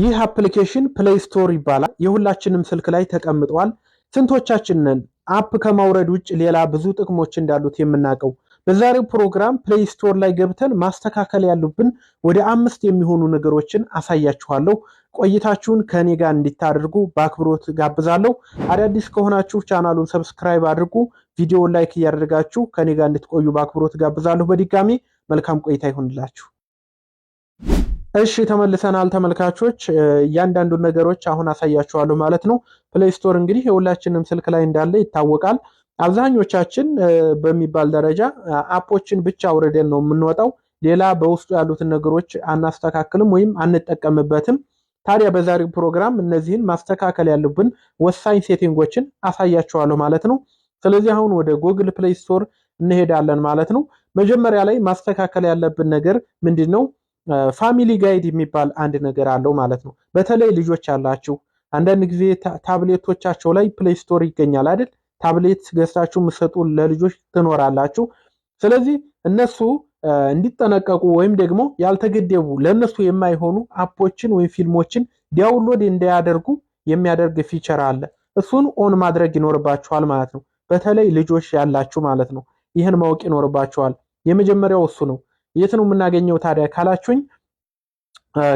ይህ application Play Store ይባላል። የሁላችንም ስልክ ላይ ተቀምጧል። ስንቶቻችንን app ከማውረድ ውጭ ሌላ ብዙ ጥቅሞች እንዳሉት የምናውቀው? በዛሬው ፕሮግራም Play Store ላይ ገብተን ማስተካከል ያሉብን ወደ አምስት የሚሆኑ ነገሮችን አሳያችኋለሁ። ቆይታችሁን ከእኔ ጋር እንዲታደርጉ በአክብሮት ጋብዛለሁ። አዳዲስ ከሆናችሁ ቻናሉን subscribe አድርጉ፣ ቪዲዮውን like እያደረጋችሁ ከእኔ ጋር እንድትቆዩ በአክብሮት ጋብዛለሁ። በድጋሚ መልካም ቆይታ ይሁንላችሁ። እሺ፣ ተመልሰናል ተመልካቾች። እያንዳንዱን ነገሮች አሁን አሳያችኋለሁ ማለት ነው። Play Store እንግዲህ የሁላችንም ስልክ ላይ እንዳለ ይታወቃል። አብዛኞቻችን በሚባል ደረጃ app ኦችን ብቻ አውርደን ነው የምንወጣው። ሌላ በውስጡ ያሉትን ነገሮች አናስተካክልም ወይም አንጠቀምበትም። ታዲያ በዛሬው ፕሮግራም እነዚህን ማስተካከል ያሉብን ወሳኝ setting ኦችን አሳያችኋለሁ ማለት ነው። ስለዚህ አሁን ወደ Google Play Store እንሄዳለን ማለት ነው። መጀመሪያ ላይ ማስተካከል ያለብን ነገር ምንድን ነው? Family guide የሚባል አንድ ነገር አለው ማለት ነው። በተለይ ልጆች ያላችሁ አንዳንድ ጊዜ ታብሌቶቻቸው ላይ Play Store ይገኛል አይደል? ታብሌት ገዝታችሁ የምትሰጡ ለልጆች ትኖራላችሁ። ስለዚህ እነሱ እንዲጠነቀቁ ወይም ደግሞ ያልተገደቡ፣ ለእነሱ የማይሆኑ app ኦችን ወይም ፊልሞችን download እንዳያደርጉ የሚያደርግ feature አለ። እሱን on ማድረግ ይኖርባችኋል ማለት ነው። በተለይ ልጆች ያላችሁ ማለት ነው። ይህን ማወቅ ይኖርባችኋል። የመጀመሪያው እሱ ነው። የት ነው የምናገኘው ታዲያ ካላችሁኝ፣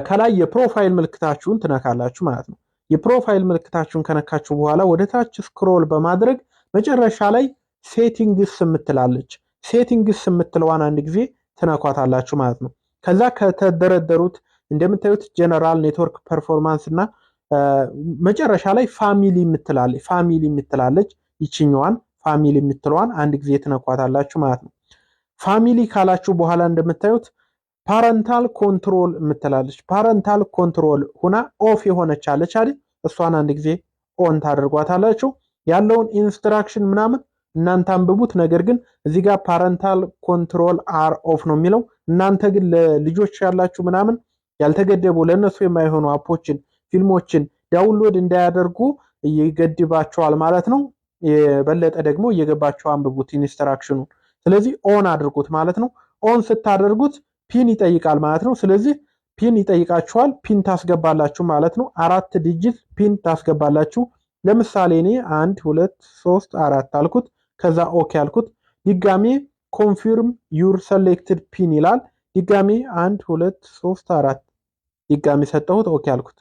ከላይ የ profile ምልክታችሁን ትነካላችሁ ማለት ነው። የ profile ምልክታችሁን ከነካችሁ በኋላ ወደ ታች scroll በማድረግ መጨረሻ ላይ settings የምትላለች፣ settings የምትለዋን አንድ ጊዜ ትነኳታላችሁ ማለት ነው። ከዛ ከተደረደሩት እንደምታዩት general፣ network performance እና መጨረሻ ላይ family የምትላለች፣ family የምትላለች፣ ይችኛዋን family የምትለዋን አንድ ጊዜ ትነኳታላችሁ ማለት ነው። Family ካላችሁ በኋላ እንደምታዩት parental control የምትላለች፣ parental control ሁና off የሆነች አለች አይደል? እሷን አንድ ጊዜ on ታደርጓታላችሁ። ያለውን instruction ምናምን እናንተ አንብቡት። ነገር ግን እዚህ ጋር parental control are off ነው የሚለው። እናንተ ግን ለልጆች ያላችሁ ምናምን ያልተገደቡ፣ ለእነሱ የማይሆኑ app ኦችን፣ ፊልሞችን download እንዳያደርጉ ይገድባቸዋል ማለት ነው። የበለጠ ደግሞ እየገባችሁ አንብቡት instruction ኑን። ስለዚህ on አድርጉት ማለት ነው። On ስታደርጉት PIN ይጠይቃል ማለት ነው። ስለዚህ PIN ይጠይቃችኋል። PIN ታስገባላችሁ ማለት ነው። አራት digit PIN ታስገባላችሁ። ለምሳሌ እኔ 1 2 3 4 አልኩት። ከዛ okay አልኩት። ድጋሜ confirm your selected PIN ይላል። ድጋሜ 1 2 3 4 ድጋሜ ሰጠሁት። Okay አልኩት።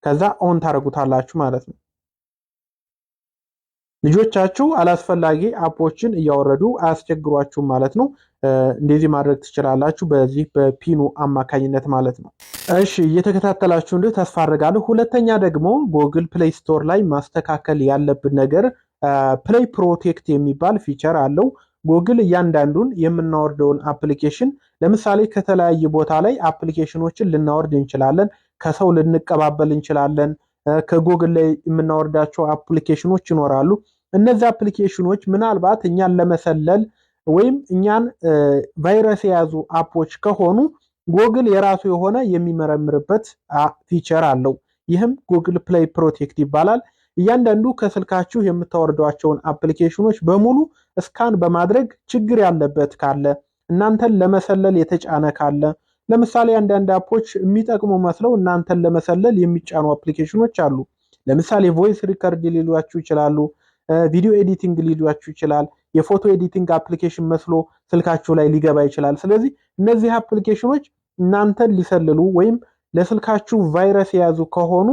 ከዛ on ታደርጉታላችሁ ማለት ነው። ልጆቻችሁ አላስፈላጊ app ኦችን እያወረዱ አያስቸግሯችሁም ማለት ነው። እንደዚህ ማድረግ ትችላላችሁ በዚህ በ PIN ኑ አማካኝነት ማለት ነው። እሺ፣ እየተከታተላችሁ እንዲሁ ተስፋ አድርጋለሁ። ሁለተኛ ደግሞ Google Play Store ላይ ማስተካከል ያለብን ነገር Play Protect የሚባል feature አለው። ጎግል እያንዳንዱን የምናወርደውን application፣ ለምሳሌ ከተለያየ ቦታ ላይ application ኖችን ልናወርድ እንችላለን። ከሰው ልንቀባበል እንችላለን። ከጎግል ላይ የምናወርዳቸው application ኖች ይኖራሉ። እነዚህ application ኖች ምናልባት እኛን ለመሰለል ወይም እኛን ቫይረስ የያዙ app ኦች ከሆኑ ጎግል የራሱ የሆነ የሚመረምርበት feature አለው። ይህም Google Play Protect ይባላል። እያንዳንዱ ከስልካችሁ የምታወርዷቸውን application ኖች በሙሉ scan በማድረግ ችግር ያለበት ካለ፣ እናንተን ለመሰለል የተጫነ ካለ፣ ለምሳሌ አንዳንድ app ኦች የሚጠቅሙ መስለው እናንተን ለመሰለል የሚጫኑ application ኖች አሉ። ለምሳሌ voice record ሊሏችሁ ይችላሉ። Video editing ሊሏችሁ ይችላል። የፎቶ editing application መስሎ ስልካችሁ ላይ ሊገባ ይችላል። ስለዚህ እነዚህ application ኖች እናንተን ሊሰልሉ ወይም ለስልካችሁ ቫይረስ የያዙ ከሆኑ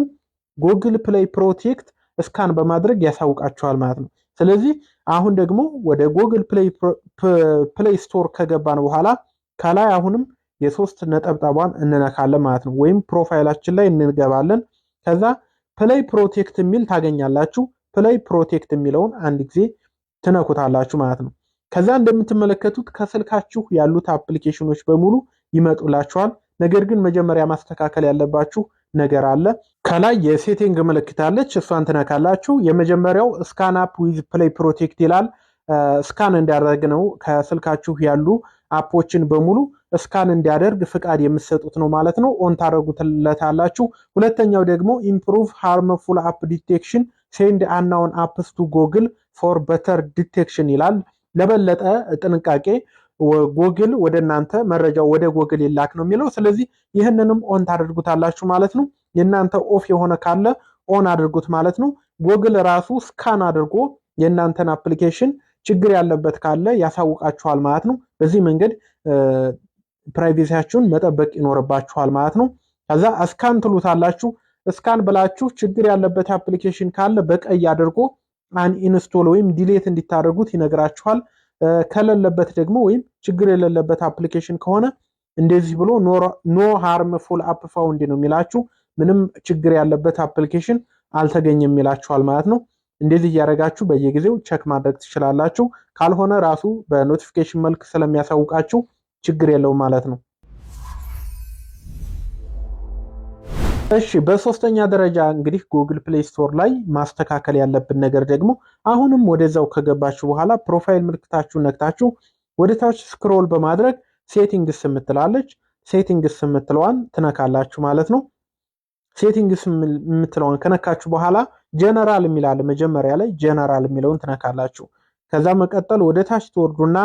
Google Play Protect scan በማድረግ ያሳውቃችኋል ማለት ነው። ስለዚህ አሁን ደግሞ ወደ Google Play Store ከገባን በኋላ ከላይ አሁንም የሶስት ነጠብጣቧን እንነካለን ማለት ነው። ወይም profile ኣችን ላይ እንገባለን። ከዛ Play Protect የሚል ታገኛላችሁ። Play Protect የሚለውን አንድ ጊዜ ትነኩታላችሁ ማለት ነው። ከዛ እንደምትመለከቱት ከስልካችሁ ያሉት application ኖች በሙሉ ይመጡላችኋል። ነገር ግን መጀመሪያ ማስተካከል ያለባችሁ ነገር አለ። ከላይ የ setting ምልክት አለች፣ እሷን ትነካላችሁ። የመጀመሪያው scan app with Play Protect ይላል። Scan እንዲያደርግ ነው፣ ከስልካችሁ ያሉ app ኦችን በሙሉ scan እንዲያደርግ ፍቃድ የምትሰጡት ነው ማለት ነው። On ታደርጉትለታላችሁ። ሁለተኛው ደግሞ improve harmful app detection, send unknown apps to Google for better detection ይላል። ለበለጠ ጥንቃቄ ጎግል ወደ እናንተ መረጃው ወደ ጎግል ይላክ ነው የሚለው። ስለዚህ ይህንንም on ታደርጉታላችሁ ማለት ነው። የእናንተ off የሆነ ካለ on አድርጉት ማለት ነው። ጎግል ራሱ scan አድርጎ የእናንተን application ችግር ያለበት ካለ ያሳውቃችኋል ማለት ነው። በዚህ መንገድ privacy ያችሁን መጠበቅ ይኖርባችኋል ማለት ነው። ከዛ scan ትሉታላችሁ። Scan ብላችሁ ችግር ያለበት application ካለ በቀይ አድርጎ uninstall ወይም delete እንዲታደርጉት ይነግራችኋል። ከሌለበት ደግሞ ወይም ችግር የሌለበት application ከሆነ እንደዚህ ብሎ "no harmful app found" ነው የሚላችሁ። ምንም ችግር ያለበት application አልተገኘም ይላችኋል ማለት ነው። እንደዚህ እያደረጋችሁ በየጊዜው check ማድረግ ትችላላችሁ። ካልሆነ ራሱ በ notification መልክ ስለሚያሳውቃችሁ ችግር የለውም ማለት ነው። እሺ፣ በሶስተኛ ደረጃ እንግዲህ Google Play Store ላይ ማስተካከል ያለብን ነገር ደግሞ አሁንም ወደዛው ከገባችሁ በኋላ profile ምልክታችሁን ነክታችሁ ወደ ታች scroll በማድረግ settings የምትላለች፣ settings የምትለዋን ትነካላችሁ ማለት ነው። Settings የምትለዋን ከነካችሁ በኋላ ጀነራል የሚላለ፣ መጀመሪያ ላይ ጀነራል የሚለውን ትነካላችሁ። ከዛ መቀጠል ወደ ታች ትወርዱና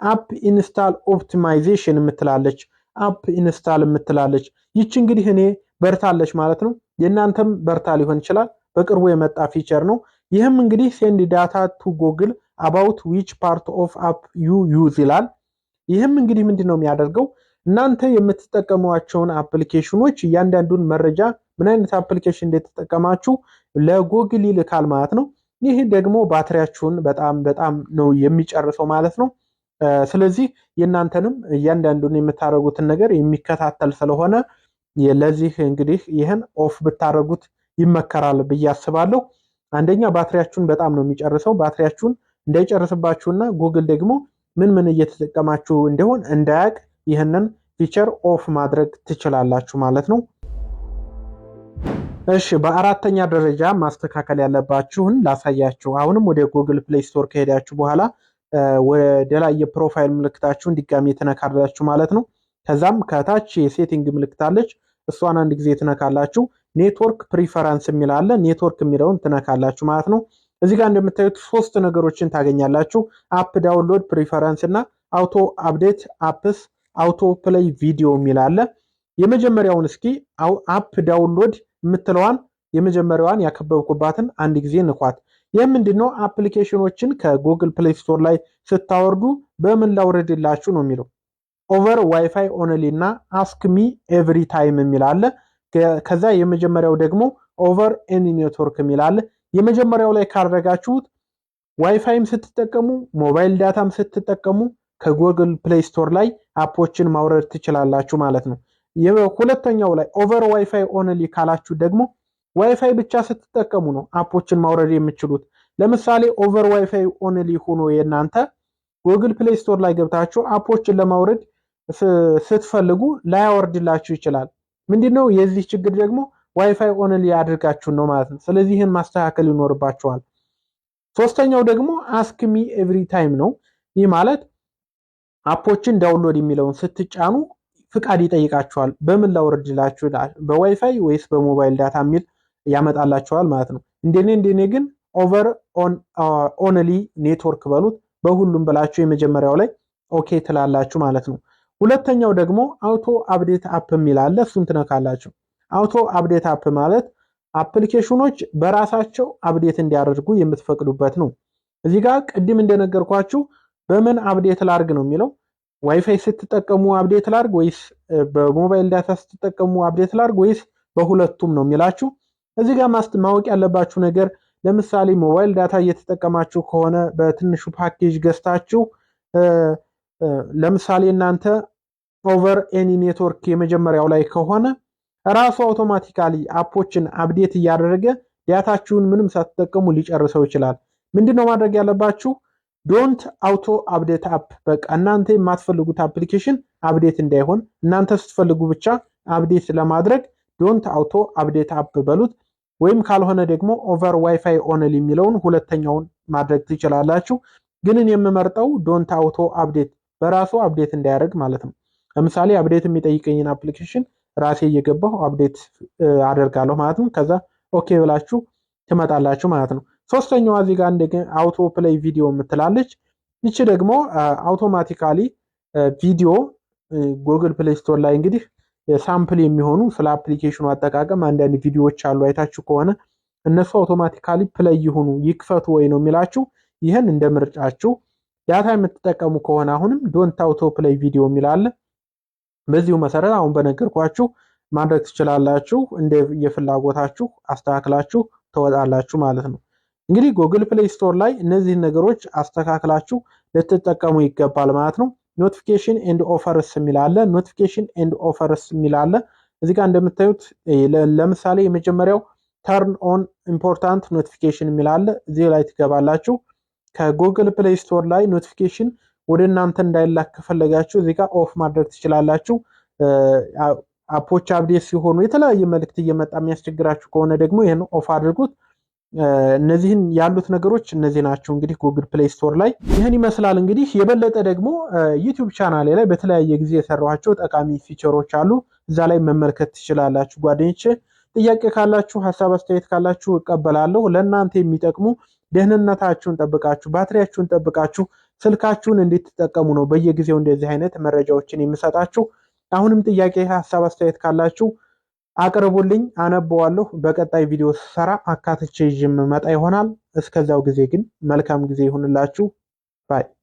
app install optimization የምትላለች፣ app install የምትላለች። ይቺ እንግዲህ እኔ በርታለች ማለት ነው። የእናንተም በርታ ሊሆን ይችላል። በቅርቡ የመጣ feature ነው። ይህም እንግዲህ "send data to Google about which part of app you use" ይላል። ይህም እንግዲህ ምንድን ነው የሚያደርገው? እናንተ የምትጠቀሟቸውን application ኖች እያንዳንዱን መረጃ፣ ምን አይነት application እንደተጠቀማችሁ ለጎግል ይልካል ማለት ነው። ይህ ደግሞ ባትሪያችሁን በጣም በጣም ነው የሚጨርሰው ማለት ነው። ስለዚህ የእናንተንም እያንዳንዱን የምታደርጉትን ነገር የሚከታተል ስለሆነ ለዚህ እንግዲህ ይህን off ብታደርጉት ይመከራል ብዬ አስባለሁ። አንደኛ ባትሪያችሁን በጣም ነው የሚጨርሰው። ባትሪያችሁን እንዳይጨርስባችሁና ጉግል ደግሞ ምን ምን እየተጠቀማችሁ እንደሆን እንዳያቅ ይህንን feature off ማድረግ ትችላላችሁ ማለት ነው። እሺ፣ በአራተኛ ደረጃ ማስተካከል ያለባችሁን ላሳያችሁ። አሁንም ወደ Google Play Store ከሄዳችሁ በኋላ ወደ ላይ የ profile ምልክታችሁን ድጋሚ ትነካላችሁ ማለት ነው። ከዛም ከታች የ setting ምልክት አለች። እሷን አንድ ጊዜ ትነካላችሁ። Network preference የሚል አለ። ኔትወርክ የሚለውን ትነካላችሁ ማለት ነው። እዚህ ጋር እንደምታዩት ሶስት ነገሮችን ታገኛላችሁ። App download preference እና auto update apps፣ auto play video የሚል አለ። የመጀመሪያውን እስኪ app download የምትለዋን የመጀመሪያዋን ያከበብኩባትን አንድ ጊዜ ንኳት። ይህ ምንድነው? Application ኖችን ከ Google Play Store ላይ ስታወርዱ በምን ላውረድላችሁ ነው የሚለው። Over WiFi only እና ask me every time የሚል አለ። ከዛ የመጀመሪያው ደግሞ over any network የሚል አለ። የመጀመሪያው ላይ ካደረጋችሁት ዋይፋይም ስትጠቀሙ mobile data ም ስትጠቀሙ ከ Google Play Store ላይ app ኦችን ማውረድ ትችላላችሁ ማለት ነው። ሁለተኛው ላይ over WiFi only ካላችሁ ደግሞ ዋይፋይ ብቻ ስትጠቀሙ ነው app ኦችን ማውረድ የምትችሉት። ለምሳሌ over WiFi only ሆኖ የእናንተ Google Play Store ላይ ገብታችሁ app ኦችን ለማውረድ ስትፈልጉ ላያወርድላችሁ ይችላል። ምንድነው የዚህ ችግር ደግሞ? WiFi only አድርጋችሁ ነው ማለት ነው። ስለዚህ ይህን ማስተካከል ይኖርባችኋል። ሶስተኛው ደግሞ ask me every time ነው። ይህ ማለት app ኦችን download የሚለውን ስትጫኑ ፍቃድ ይጠይቃችኋል። በምን ላውርድላችሁ፣ በዋይፋይ ወይስ በ mobile data የሚል ያመጣላችኋል ማለት ነው። እንደኔ ግን over only network በሉት፣ በሁሉም ብላችሁ የመጀመሪያው ላይ okay ትላላችሁ ማለት ነው። ሁለተኛው ደግሞ auto update app የሚል አለ። እሱን ትነካላችሁ። Auto update app ማለት application ኖች በራሳቸው update እንዲያደርጉ የምትፈቅዱበት ነው። እዚህ ጋር ቅድም እንደነገርኳችሁ በምን update ላርግ ነው የሚለው። ዋይፋይ ስትጠቀሙ update ላርግ ወይስ በ mobile data ስትጠቀሙ update ላርግ ወይስ በሁለቱም ነው የሚላችሁ። እዚህ ጋር ማወቅ ያለባችሁ ነገር ለምሳሌ mobile data እየተጠቀማችሁ ከሆነ በትንሹ ፓኬጅ ገዝታችሁ ለምሳሌ እናንተ over any network የመጀመሪያው ላይ ከሆነ ራሱ automatically app ኦችን update እያደረገ data ችሁን ምንም ሳትጠቀሙ ሊጨርሰው ይችላል። ምንድነው ማድረግ ያለባችሁ? Don't auto update app። በቃ እናንተ የማትፈልጉት application update እንዳይሆን እናንተ ስትፈልጉ ብቻ update ለማድረግ don't auto update app በሉት። ወይም ካልሆነ ደግሞ over WiFi only የሚለውን ሁለተኛውን ማድረግ ትችላላችሁ። ግን እኔ የምመርጠው don't auto update፣ በራሱ update እንዳያደርግ ማለት ነው። ለምሳሌ update የሚጠይቀኝን application ራሴ እየገባሁ update አደርጋለሁ ማለት ነው። ከዛ okay ብላችሁ ትመጣላችሁ ማለት ነው። ሶስተኛዋ እዚህ ጋር እንደገና auto play video የምትላለች። ይቺ ደግሞ automatically ቪዲዮ Google Play Store ላይ እንግዲህ sample የሚሆኑ ስለ application ኑ አጠቃቀም አንዳንድ ቪዲዮዎች አሉ። አይታችሁ ከሆነ እነሱ automatically play ይሁኑ ይክፈቱ ወይ ነው የሚላችሁ። ይህን እንደ ምርጫችሁ። Data የምትጠቀሙ ከሆነ አሁንም don't auto play video የሚል አለ። በዚሁ መሰረት አሁን በነገርኳችሁ ማድረግ ትችላላችሁ። እንደ የፍላጎታችሁ አስተካክላችሁ ትወጣላችሁ ማለት ነው። እንግዲህ Google Play Store ላይ እነዚህን ነገሮች አስተካክላችሁ ልትጠቀሙ ይገባል ማለት ነው። Notification and offers የሚል አለ። Notification and offers የሚል አለ። እዚህ ጋር እንደምታዩት ለምሳሌ የመጀመሪያው turn on important notification የሚል አለ። እዚህ ላይ ትገባላችሁ። ከ Google Play Store ላይ notification ወደ እናንተ እንዳይላክ ከፈለጋችሁ እዚህ ጋር off ማድረግ ትችላላችሁ። App ኦች update ሲሆኑ የተለያየ መልእክት እየመጣ የሚያስቸግራችሁ ከሆነ ደግሞ ይህን off አድርጉት። እነዚህን ያሉት ነገሮች እነዚህ ናቸው። እንግዲህ Google Play Store ላይ ይህን ይመስላል። እንግዲህ የበለጠ ደግሞ YouTube ቻናሌ ላይ በተለያየ ጊዜ የሰራኋቸው ጠቃሚ feature ኦች አሉ። እዛ ላይ መመልከት ትችላላችሁ። ጓደኞቼ፣ ጥያቄ ካላችሁ፣ ሀሳብ አስተያየት ካላችሁ እቀበላለሁ። ለእናንተ የሚጠቅሙ፣ ደህንነታችሁን ጠብቃችሁ፣ ባትሪያችሁን ጠብቃችሁ ስልካችሁን እንድትጠቀሙ ነው በየጊዜው እንደዚህ አይነት መረጃዎችን የምሰጣችሁ። አሁንም ጥያቄ፣ ሀሳብ አስተያየት ካላችሁ አቅርቡልኝ፣ አነበዋለሁ። በቀጣይ ቪዲዮ ስሰራ አካትቼ ይዤ የምመጣ ይሆናል። እስከዚያው ጊዜ ግን መልካም ጊዜ ይሁንላችሁ bye።